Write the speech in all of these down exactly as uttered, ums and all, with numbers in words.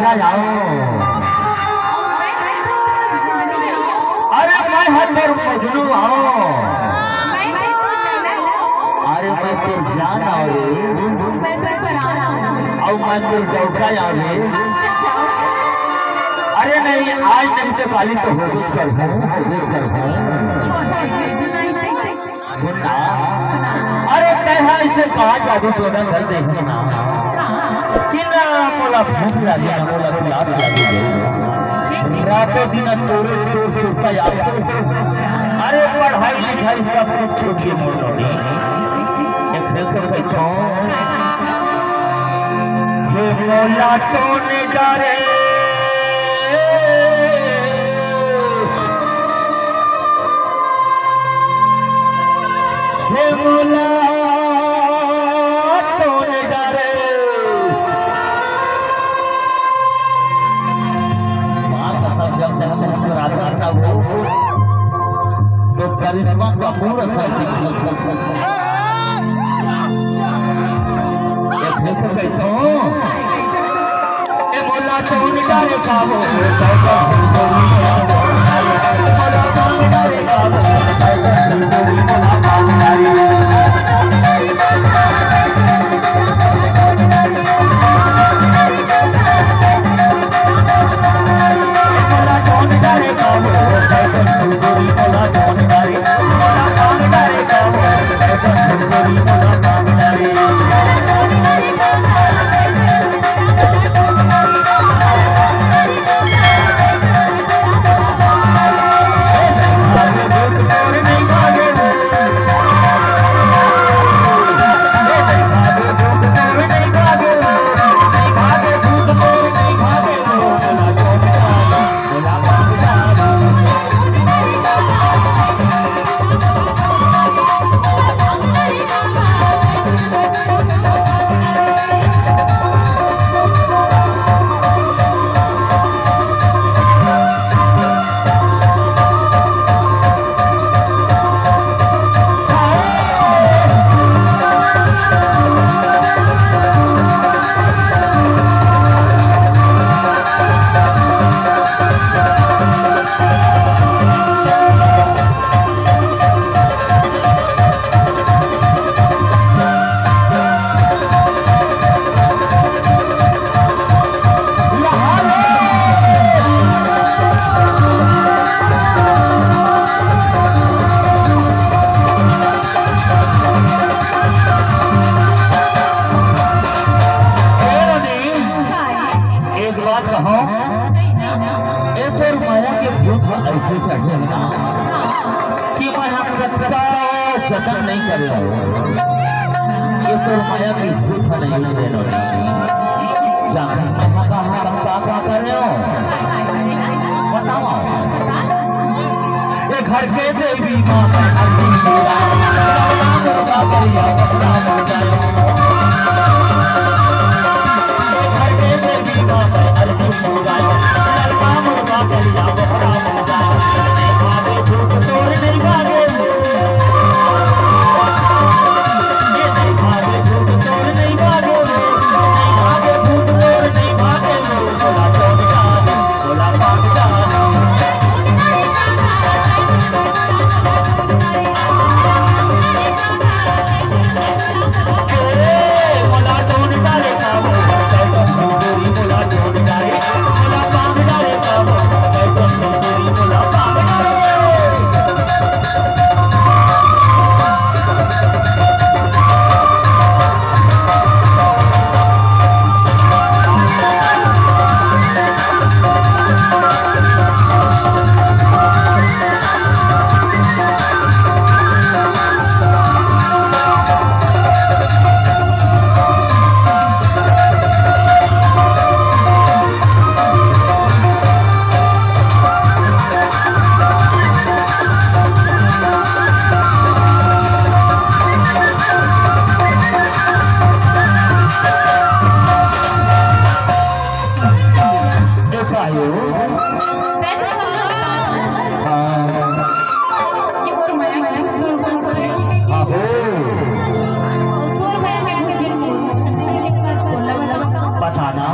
आओ। अरे मैं हर तोर मजनू आओ। अरे मैं तोर जान आओ रे। अउ मैं तोर डौका आओ रे। अरे नहीं, आज नहीं तो काली तो होबेच करहूँ, होबेच करहूँ। सुन ना, अरे तैं हा अइसे कहाँ जादू टोना कर देहस ना कि ना मोला भूख लागे, ना मोला प्यास लागे रे। रातों दिन तोरे तोर सुरता याद करो। अरे पढ़ाई लिखाई सब कुछ छूट गे मोर नोनी। एक दिन तो कहिथों, हे मोला टोन डारे। हे मोला टोन डारे। माँ कसम, जब तक मुस्कुराता था वो, तो करिश्मा कपूर असन दिखस। एक दिन तो कहिथों, ए मोला टोन डारे बाबू। एक बात कहूं, ए तोर माया के भूत ह अइसे चढ़े हे ना कि मैं ह कतका जतन नइ करे हंव, ए तोर माया के भूत ह नइ उतरे नोनी। जानथस मैं ह का, का, का, का करे हंव? बताओ। ए घर के देवी माँ मैं हर दिन बुलाए, राम राम दुर्गा करिया, राम राम जाए। ए घर के देवी माँ मैं हर दिन बुलाए, राम राम दुर्गा करिया, राम राम जाए। भागे भूत तोर नहीं भागे, ये नहीं भागे भूत तोर नहीं भागे, नहीं भागे भूत तोर नहीं भागे, बोला चौबीस। पठाना।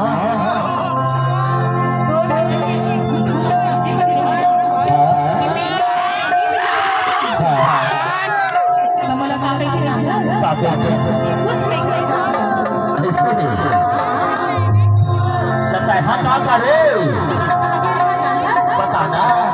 हाँ, का करे? बताना।